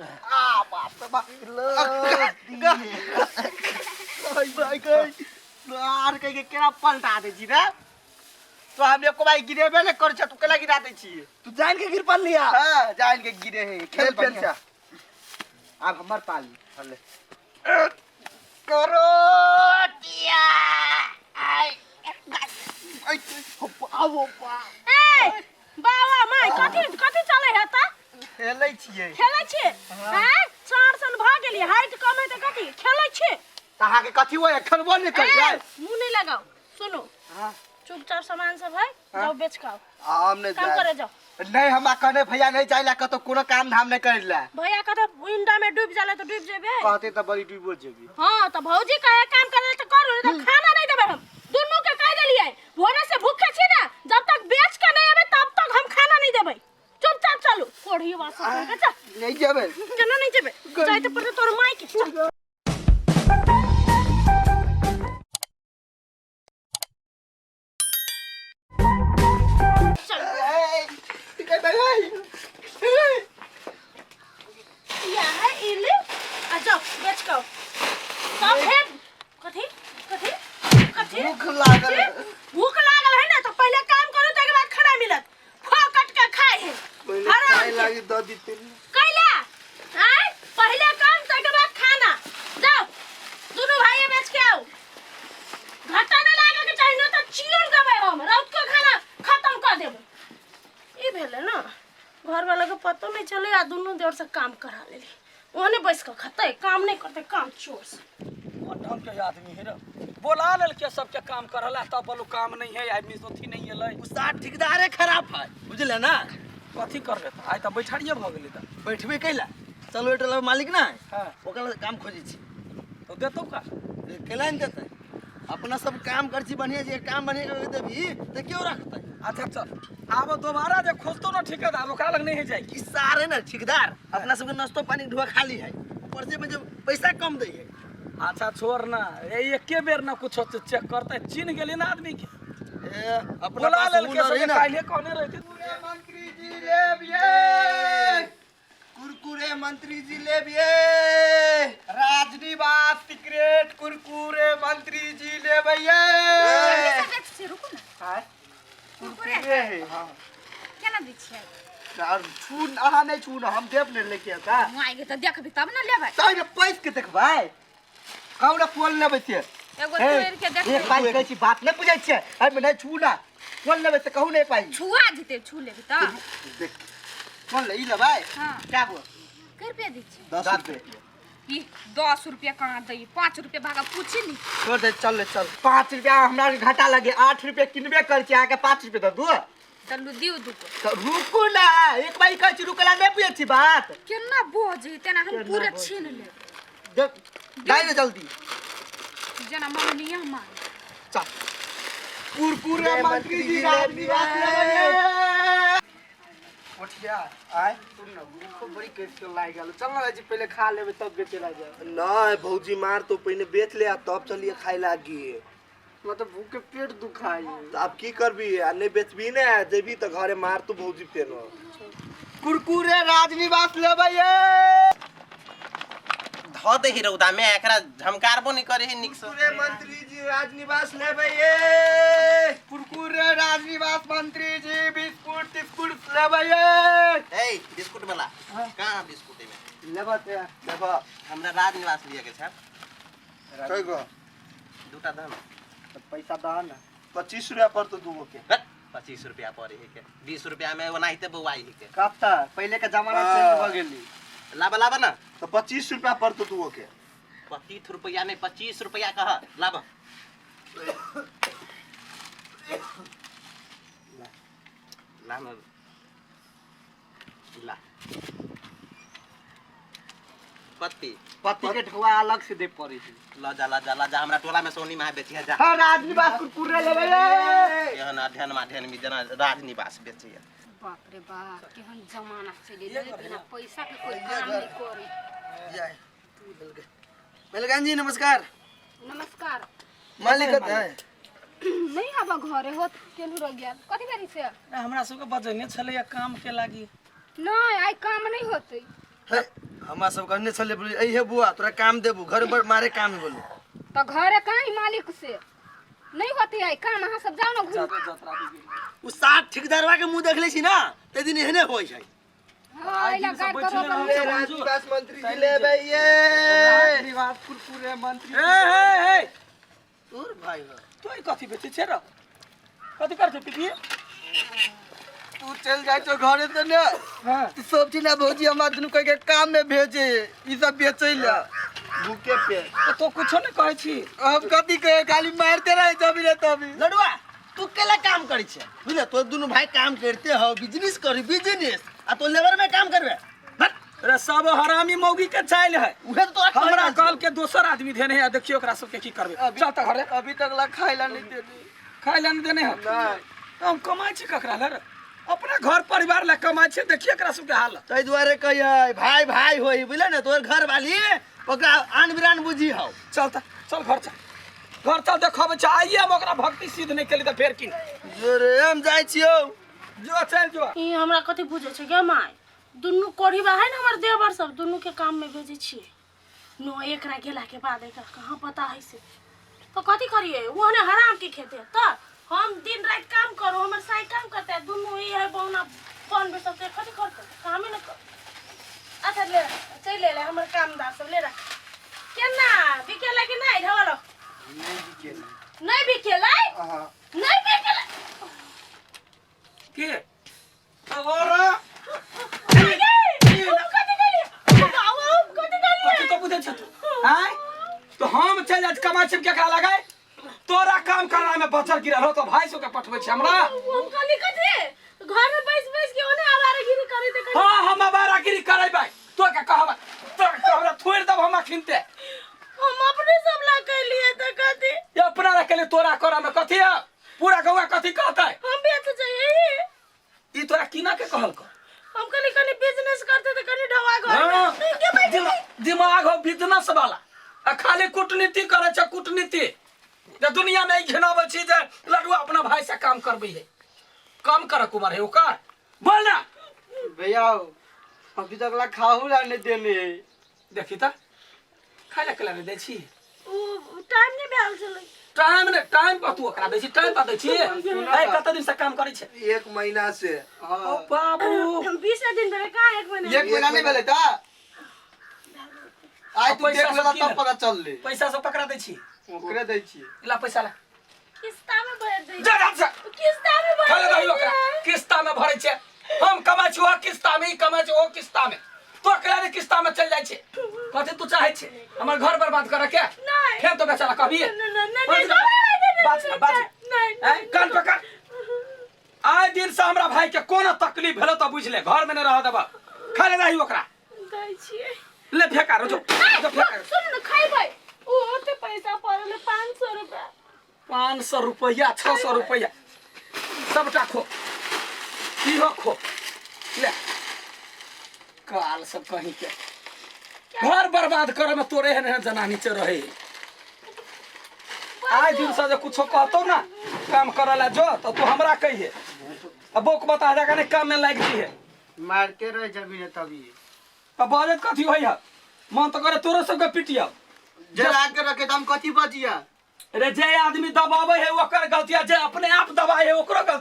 आ बाप रे बाप आर कह के केना पलटा दै छी रे तो हम एको बार गिरेबे ने कर छ तू केना गिरा दै छी तू जान के गिर पड़लिया हां जान के गिरे है खेल खेल फेर से अब हमर पाली हले करो टिया आई आई आओ बा ए बाबा माय कथी कथी चलै है त खेलै छियै खेलै छी हैं चार सन भ गेली हाइट कम है त कथी खेलै छी तऽ अहाँके कथी होय खेलबो नहि करियै ए, मुंह नहीं लगाओ सुनो हाँ। चुपचाप सामान सब है जाओ बेच के आओ हम नहि काम जायब। करे जाओ नहि हमरा कहने भैया नहि जाय ला कतौ कोनो काम धाम नहि करै ला भैया कहता इंडा में डूब जाला तो डूब जेबे कहते तऽ बड़ी डूबो जेबी हाँ तो भौजी कहे काम करे तो करू नहीं तो खाना नहीं देबे हम दुनू के कह देलिए भोरे से भूखे छी ना जब तक बेच के नहीं आबे तब तक हम खाना नहीं देबे चुपचाप चलू कोढ़ी वासा के चल नहि जेबै केना नहीं जेबे जाय तो पड़ते तोर माई के चल। चल या है इले आ जाओ बेच के आओ तब फेर कथी कथी कथी भूख लागल कथी? भूख लागल है ना तो पहले काम करू ताके बाद खाना मिलत फोकट के खाए है पहिले हराम खाए के। लागी दऽ दिते कैला आय पहले काम ताके बाद खाना जाओ दोनों भाई बेच के आओ घाटा नहीं लागे के चाही ना तो चीर देबै हम रात के खाना खत्म कर देबै ई भेलै ना घर वाला के पतो नहीं चले आ दुनू देर से काम करा लेली ओहने बैस के खतै काम नहीं करते काम चोर से कोन ढंग के आदमी है रे बोला लेलके सबके काम करला तब बोलू काम नहीं है आदमी अथी नहीं एलै उस्ताद ठेकेदारे खराब है बुझले ना कथी करबे तऽ आइ तऽ बैठारिये भऽ गेलै तऽ बैठबे कैला चलो एटला मालिक ना है हाँ। ओकरा लग काम खोजै छी तऽ देतौ का कैला नहि देतै अपना सब काम कर छी बढ़िया जे काम बढ़िया करके देबी तऽ क्यों रखतै अच्छा चल आब दोबारा जे खोजतौ ना ठेकेदार ओकरा लग नहीं है जाए ई सारे ना ठेकेदार अपना सबके नाश्तो पानी ढुआ खाली है ऊपर से में पैसा कम दै है अच्छा छोड़ ना ए एके बेर ना कुछ चेक करते चिन्ह गेली ना आदमी के ए अपना बोला पास लेलके हुनर है सबके ना काल्हे कहने रहते मंत्री जी लेबिये कुरकुरे मंत्री जी लेबिये राजनिवास सिगरेट कुरकुरे मंत्री जी लेबैये रुकू ने आय, कुरकुरे है केना दै छियै आर छू अहाँ नहि छू हम देब ने लेके का माय गे तऽ देखबी तब ने लेबै तै ने पैस के देखबै कहू ने कोन लेबै से एगो हे, तोड़ि के एक देखबै पाइ कहै छी बात नहि बुझै छियै एहिमे नहि छू ना कोन लेबै से कहू ने एक पाइ छुआ जेतै छू लेबै तऽ देख कोन ले ई लेबै हाँ। कै गो कै रुपया दै छियै 10 रुपये ई 10 रुपया कहाँ दै 5 रुपया भागा पूछी नी छोड़ दे चल ले चल 5 रुपया हमरा के घाटा लगे 8 रुपया किनबे कर छी अहाँके 5 रुपया दऽ दू चलू दियौ दूगो तऽ रुकू ना एक बार कहै छी रुकला नहि बुझै छी बात केना बजै तेना हम पूरा छीन लेब देख दाइ ने जल्दी जेना मम्मी मार चल कुरकुरे मंत्री जी राजनिवास लेबै कोठिया आय सुन ना भूखो बड़ी कटि के लागि गेल चल ना जी पहिले खा लेबै तब बेचे ला जाए नहीं भौजी मार तो पहिने बेच ले आ तब चलिए खाए लागी हमरा तऽ भूख के पेट दुखाइ तो अब की करबी आ नहीं बेचबी ने जेबी तो घरे मार तू भौजी फेर कुरकुरे राजनिवास लेबै ये धऽ दही रौदा में एकरा झमकारबो नहीं करे है निक से कुरकुरे मंत्री जी राजनिवास लेबै ये कुरकुरे राजनिवास मंत्री जी बिस्कुट तिस्कुट लेबै ये ए बिस्कुट वाला कहाँ बिस्कुट एमे लेबै ते लेबा हमरा राजनिवास लिए के छै कय गो दूटा दह तऽ पैसा दह ने 25 रुपया पर तो दूगो के 25 रुपया पड़े है के 20 रुपया में ओनाहिते बौआई है के कब तक पहिले के जमाना चेंज भऽ गेली लाबा लाबा ना तो 25 रुपया पर तो दूगो के 25 रुपया नहीं 25 रुपया कह लाबा ला ना ला पत्ती पत्ती के ढुआ अलग से दे पड़े छै ल जा ल जा ल जा हमरा टोला में सोनी महा बेचिया जा हाँ राजनिवास कुरकुरे लेबै ये एहन अध्ययन माध्ययन में जेना राजनिवास बेचैया बाप रे बाप केहन जमाना चलि गेलै बिना पैसा के कोई काम नहीं करे जय बेलगान जी नमस्कार नमस्कार मालिक कत है नहीं आबा घरे होत केलू रह गेल कथी करी से हमरा सबके बजेने छलैया काम के लागी नहीं आइ काम नहीं होते है हमरा सब कहने छले बोली अइहे बुआ तोरा काम देबू घर पर मारे काम बोलू। तो घरे कहीं मालिक से नहीं होती है काम, अहाँ सब जाओ ना घूम। उ सात ठेकेदारवा के मुंह देखले छी ना ते दिन एहने होई छै। हाँ, एला गाड़ करो अपन। ए, राज्य विकास मंत्री जी लेबै ये विवाद कुरकुरे मंत्री। ए हे हे तोर भाई हो। तू ई कथी बेचै छै रे? कथी कर छै पिपी? तू चल जाय तो घरे से ने। हां। तू सब चीज ना भौजी हमरा दुनू कह के काम में भेजे ई सब बेचै ला भूखे पे तो तो कुछो नहीं कहै छी। हम कथी कहे, खाली मारते रहे जब रे तभी। लडुआ तू केला काम करै छै बुझले? तो दुनू भाई काम करते हो, बिजनेस करी बिजनेस, आ तो लेबर में काम करबे। हट। रे सब हरामी मौगी के चाइल है। उहे तो तोरा हमरा कहै कहल के दोसर आदमी देने है, देखियो ओकरा सबके की करबे। चल त घरे। अभी तक ला खाइ ला नहीं देली। खाइ ला नहीं देने है? नहीं। हम कमाइ छी ककरा ला रे? अपना घर परिवार ला कमाइ छी, देखियो एकरा सबके हाल। ताहि दुआरे कहियै भाई भाई होई बुझले ने, तोर घर वाली ओकरा आन बिरान बुझी हौ। चल त चल घर चल, घर चल देखबै छै। आइए हम ओकरा भक्ति सिद्ध नहीं केली त फेर की। जो रे हम जाइ छियौ। जो चल जो। ई हमरा कथी बुझै छै गे माय? दुनू कोढ़ी बा है ना हमर देवर सब, दुनू के काम में भेजै छियै। नो एकरा गेला के बाद एकरा कहाँ पता है से तो कथी करिए? वो ने हराम के खेते त हम दिन रात काम करो, हमर साई काम करते, दुनू ई है बौना बन बे सब कथी करते कामे न कर। अच्छा ले चल ले ले हमर कामदार सब ले रख। केना बिकेला कि नहीं ढवलो? नहीं बिकेला। नहीं बिकेला? हां। नहीं बिकेला। के और कथी तो बुझै छ तू? आय तो हम चल जाय कमाइ छी केकरा लगाय? तोरा काम करना में बचल गिरल हो तो भाई सबके पठबै छी हमरा। हम कहली कथी घर में बैस बैस के ओने आवारागिरी करै त कनी। हां हम आवारागिरी करैबै तो के कहबै, तो के हमरा थोड़ि देब हम अखिनते। हम अपने सब ला कैलिए त कथी? ये अपना ला कैलिए, तोरा करा में कथी है? पूरा गौआ कथी कहतै? हम बेच जाइए। ई तोरा किना के कहल को? हम कहली कनी बिजनेस करते त कनी ढवा घर में। हाँ, के बैठ दिमाग हो बिजनेस वाला, आ खाली कूटनीति करे छै कूटनीति। जे दुनिया में ई घिनाबै छी जे लडुआ अपना भाई से काम करबै है। काम कर कुमार है ओकर। बोल ना। भैया अभी तक ला खाहू ला नहीं देने है। देखी त खाइ ला केला नहीं दै छी। उ टाइम नहीं भेल छलै। टाइम ने टाइम पर तू ओकरा दै छी, टाइम पर दै छी। ए कते दिन से काम करै छै? 1 महीना से। ओ बाबू 20 दिन भेलै कहाँ 1 महीना? 1 महीना नहीं भेलै त आइ तू पैसा देख लेला सब तब पता चललै। पैसा सब पकड़ा दै छी? ओकरे दै छी। ला पैसा ला। किस्ता में भर दै। जा जा जा। किस्ता में भर खाले दै दही ओकरा। किस्ता में भरै छै। हम कमाइ छी ओ किस्ता में, ई कमाइ छी ओ किस्ता में। तो अकेला ने किस्ता में चल जाइ छै। कथी तू चाहै छै? हमर घर बर्बाद करे के? नहीं। फेर तो बेचारा कभी। नहीं, नहीं, नहीं, बाज नहीं, ना, नहीं, बाज ना, बाज। नहीं, ऐं, कान पकड़। आइ दिन से हमरा भाई के कोनो तकलीफ भेलो त बुझ ले, घर में नहीं रह देबा। खाले दही ओकरा। दै छियै। ले फेंका रो जो, जो फेंका। सुन न खैबै। उ ओते पैसा पड़ल 500 रुपया। 500 रुपया, 600 रुपया सबटा खो, इहो खो। ले काल सब कहीं के घर बर्बाद करे में तोरे एहन एहन जनानी चे रहे। आइ दिन से जे कुछो कहतो ना काम करे ला जो तो तू हमरा कहिए। अब बोक बता जा कने काम में लागि जी है। मारते रहे जमीन तभी। अब बाजत कथी होई है? मन तो करे तोरो सबके पिटिया। जरा के रखे त हम कथी बजिया? रे जे आदमी दबावे है ओकर गलती है, जे अपने आप दबाए है ओकरो गलती।